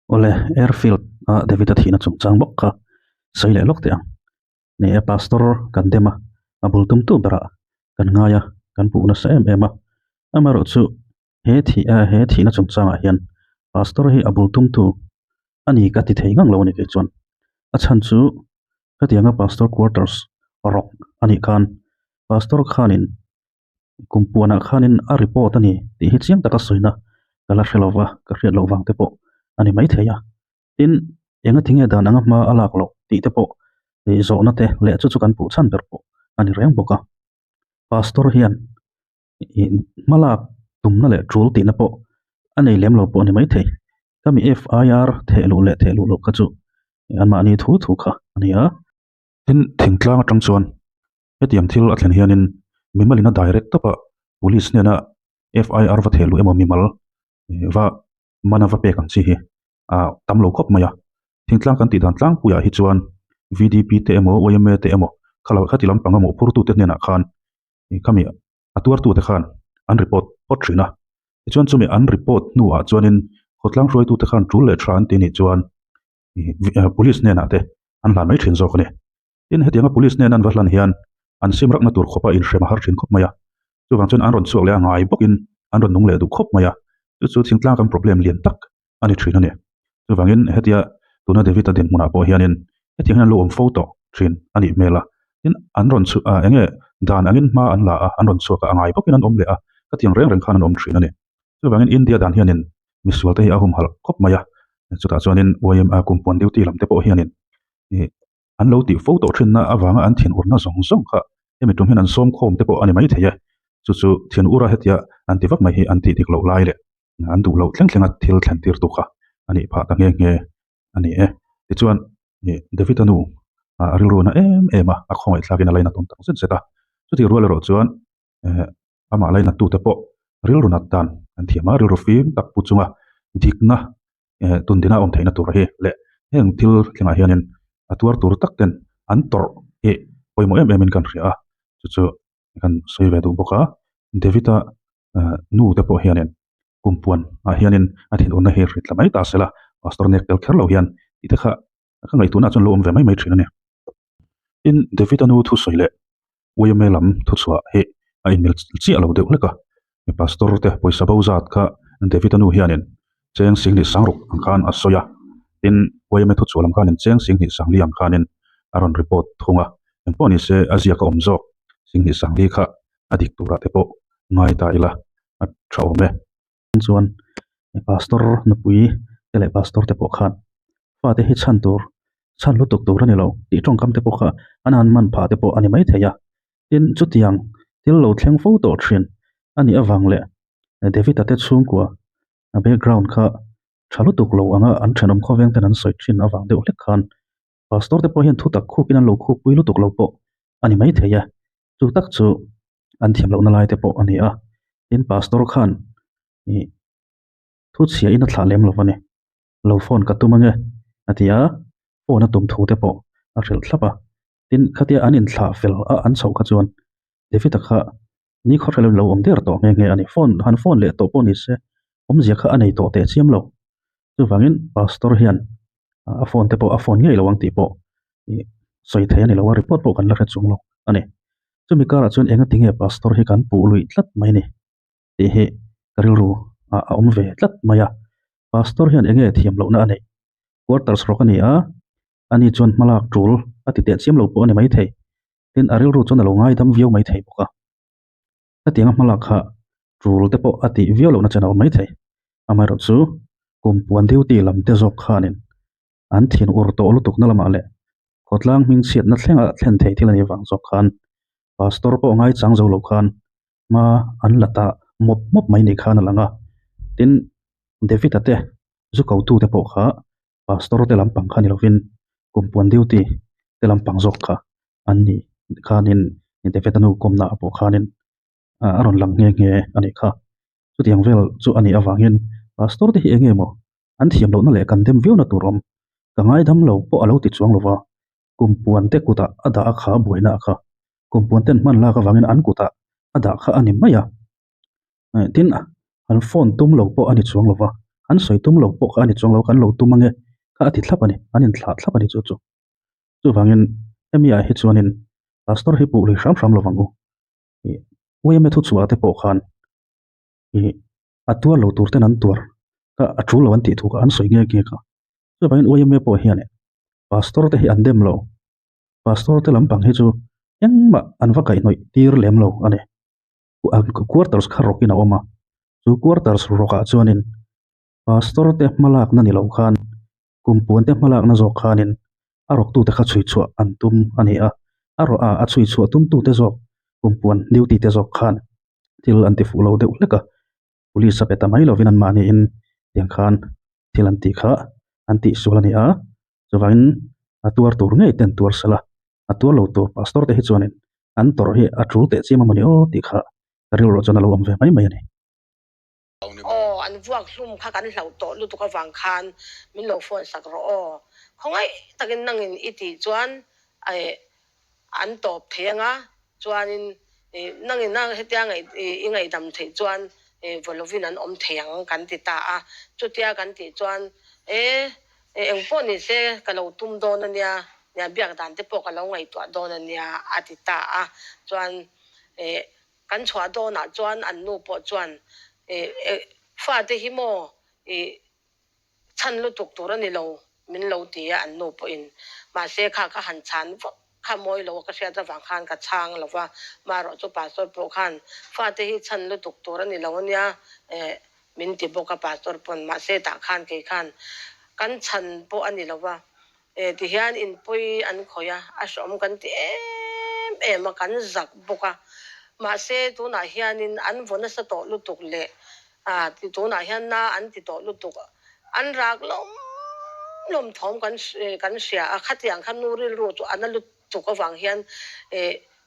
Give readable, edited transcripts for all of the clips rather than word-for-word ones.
Awle, airfield a David-a thihna chungchang bawk kha sawi leh lawk teh ang. Ni e, pastor kan dem a, a bul tumtu berah kan ngai a, kan puh nasa em em a. Amaherawhchu he thih a he thihna chungchangah hian pastor hi a bul tumtu a ni ka ti thei ngang lo a ni kei chuan. A chhan chu hetianga pastor quarters rawk a nih khan pastor khanin Kum puanah khanin a report a ni tih hi chiang taka sawina ka la hre lo va, ka hriat loh vang te pawh a ni maithei a. Tin, enga tinge dan anga hma a lak loh tih te pawh zawhna te leh chu chu kan puh chhan ber pawh a ni reng bawk a. Pastor hian hma lak tumna leh tul tihna pawh a nei lem lo pawh a ni maithei. Ka mi FIR theh luh leh theh luh loh kha chu anmahni thu thu kha a ni a. Tin, thingtlang atang chuan Hetiang thil a thlen hianin mimalin a direct tawpah police hnena FIR va theh luh emaw mimal va mana va pek ang chi hi a tam lo khawp mai a. Thingtlang kan tih dan tlangpuiah hi chuan VDP te emaw YMA te emaw kha khati lampang a mawhphurtute hnenah khan khami a tuartute khan an report phawt thin a. Tichuan chumi an report hnuah chuanin khawtlang hruaitute khan tul leh tha an ti nih chuan police hnenah te an hlan mai thin zawk a ni. Tin, hetianga police hnena an va hlan hian an sim rakna tur khawpa inhrem a har thin khawp mai a. Chuvang chuan an rawn chhuak leh a ngai bawkin an rawn nung leh duh khawp mai a. Chu chu thingtlang kan problem lian tak a ni thin a ni. Chuvangin hetia tuna David-a dinhmunah pawh hianin hetiang hian an lo awm fo tawh thin a nih hmel a. Tin, an rawn chhuah a, enge dan angin hma an la a, an rawn chhuak a, a ngai bawkin an awm leh a, khatiang reng reng khan an awm thin a ni. Chuvangin India dan hianin misual te hi a humhalh khawp mai a. Chutah chuanin YMA kumpuan duty lam te pawh hianin ih An lo tih fo tawh thinna avanga an thin urna zawng zawng kha hemi tum hian an sawm khawm te pawh a ni mai thei e. Chu chu thin ura hetia an ti vak mai hi an tih dik loh lai leh an duh loh thleng thlenga thil thlen tir tu kha a nih phah ta nghe nghe a ni e. Tichuan David-a nu a rilru na em em a, a khawngaih thlakin a lainat awm tak zet zet a. Chutih rual erawh chuan amah lainat tute pawh rilru nat dan an thiam a, rilru fim tak pu chunga dikna tundina awm theihna tur hi leh heng thil thlengah hianin a tuar tur tak ten an tawrh hi pawimawh em em in kan hria a, chu chu kan sawi ve duh bawk a, David-a nu te pawh hianin kumpuan ah hianin a thinurna hi hrit la mai ta sela, pastor nek tel kher lo hian tih te kha ka ngaihtuahna chuan lo awm ve mai mai thin a ni. Tin, David-a nu thusawi leh YMA lam thuchhuah hi a inmil chiah lo deuh hlek a, pastor te pawisa bo zat kha David-a nu hianin cheng singhnih sangruk ang khan a sawi a, tin YMA thuchhuah lam khanin cheng singhnih sangli ang khanin a rawn report thung a, engpawh ni se a ziak a awm zawk singhnih sangli kha a dik turah te pawh ngai ta ila a tha awm e. Chuan pastor nupui te leh pastor te pawh khan fate hi chhan tur chhan lutuk tur a ni lo tih tawngkam te pawh kha an han man phah te pawh a ni mai thei a. Tin, chutiang thil lo thleng fo tawh thin a nih avang leh David-a te chhungkua a background kha tha lutuk lo anga an thenawm khawveng ten an sawi thin avang deuh hlek khan pastor te pawh hian thutak khukin an lo khukpui lutuk lo pawh a ni mai thei a. Chu tak chu an thiam lohna lai te pawh a ni a. Tin, pastor khan ih thu chhia in a thlah lem lo a ni. Lo phone ka tum ange a ti a, phone a tum thu te pawh a hrilh thlap a. Tin, khatia an inthlah fel a an chhoh kha chuan David-a kha ni khawhre lo awm der tawh nghe nghe a ni. Phone han phone leh tawh pawh ni se awmzia kha a nei tawh teh chiam lo. Chuvangin pastor hian a phone te pawh a phone ngei lo ang tih pawh ih sawi thei a ni lo a, report pawh kan la hre chung lo a ni. Chumi karah chuan enga tinge pastor hi kan puh luih tlat mai ni tih hi ka rilru ah a awm ve tlat mai a. Pastor hian enge thiam lohna a neih? Quarters rawk a ni a, ani chuan hmalak tul a ti teh chiam lo pawh a ni maithei. Tin, a rilru chuan a lo ngaidam viau maithei bawk a. Hetianga hmalak kha tul te pawh a tih viau lohna chen a awm maithei. Amaherawhchu kum puan duty lam te zawk khanin an thin ur tawh lutuk na lamah leh khawtlang hming chhiatna thlenga thlen thei thil a nih vang zawk khan pastor pawh ngaichang zo lo khan hma an la ta mawp mawp mai ni khan a lang a. Tin, David-a te zu kotu te pawh kha pastor te lampang kha ni lovin kumpuan duty te lampang zawk kha an ni khanin David-a nu kawmna ah pawh khanin a rawn lang nghe nghe a nih kha. Chutiang vel chu a nih avangin pastor te hi eng nge maw an thiam lohna leh kan dem viauna tur awm ka ngaidam lo pawh a lo ti chuang lova, kumpuan te kutah a dah a kha buaina a kha, kumpuan ten hman lak avangin an kutah a dah kha a ni mai a, tin an phone tum lo pawh a ni chuang lova, An sawi tum lo pawh kha a ni chuang lo, kan lo tum ange kha a ti thlap a ni, an inthlah thlap a ni chu chu. Chuvangin hemi ah hi chuanin pastor hi puh lui hram hram lovang u. Ih UMA thuchhuah te pawh khan ih a tuar lo tur ten an tuar kha a tul lo an tih thu kha an sawi nghe nghe kha. Chuvangin UMA pawh hian pastor te hi an dem lo, pastor te lampang hi chu engmah an va kaihhnawih tir lem lo a ni. Quarters kha rawkin a awm a, chu quarters rawkah chuanin pastor te hmalakna ni lo khan kum puan te hmalakna zawk khanin a rawktute kha chhui chhuah an tum a ni a, a rawh a, a chhui chhuah tumtute zawk kum puan duty te zawk khan thil an ti fuh lo deuh hlek a, police a pe ta mai lovin anmahniin tiang khan thil an tih kha an tihsual a ni a, chuvangin a tuar tur ngei ten tuar sela, a tuar lo tur pastor te hi chuanin an tawrh hi a tul teh chiam a mawni aw tih kha ka rilruah chuan a lo awm ve mai mai a ni. Aw, an vuak hlum kha kan hlauh tawh lutuk avang khan min lo phone sak rawh aw. Khawngaih takin nangin i tih chuan an tawp thei anga, chuanin nangin a hetia i ngaihdam theih chuan vaw lovin an awm thei ang kan ti ta a. Chutia kan tih chuan e engpawh ni se ka lo tum dawn ania, nia biak dan te pawh ka lo ngaihtuah dawn ania a ti ta a. Chuan Kan chhuah dawnah chuan an nu pawh chuan eh fate hi maw ih chhan lutuk tur a ni lo min lo ti a an nu pawhin. Mahse kha ka han chhan vak kha mawi lo a ka hriat avang khan ka chhang lo va, marawh chu pastor pawh khan fate hi chhan lutuk tur a ni lo ania eh min ti bawk a pastor pawn mahse tah khan kei khan kan chhan pawh a ni lo va E ti hian inpui an khawih a, a hrehawm kan ti em em a, kan zak bawk a. Mahse tunah hianin an vaw nasa tawh lutuk leh a ti tunah hian na an ti tawh lutuk, an rak lawm lawm thawm kan kan hria a, khatiang kha nu rilru chu a na lutuk avang hian e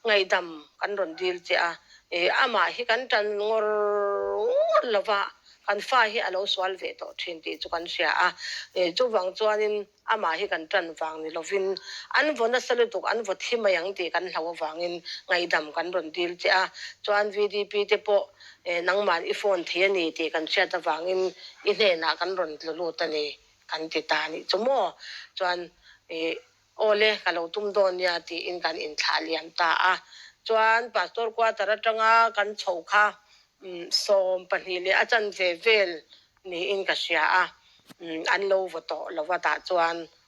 ngaihdam kan rawn dil che a, e amah hi kan tan ngawr ngawr lova, kan fa hi a lo sual ve tawh thin tih chu kan hria a, e chuvang chuanin Amah hi kan ṭan vang ni lovin an vaw nasa lutuk, an vaw thi mai ang tih kan hlauh avangin ngaihdam kan rawn dil che a. Chuan VDP te pawh nangman i phone thei a ni tih kan hriat avangin i hnenah kan rawn tlu lut a ni kan ti ta a nih chu maw. Chuan aw le ka lo tum dawn nia tiin kan inthlah liam ta a. Chuan Pastor quarter atanga kan chho kha 12 leh a chanve vel niin ka hria a, an lo vaw tawh lo va tah chuan.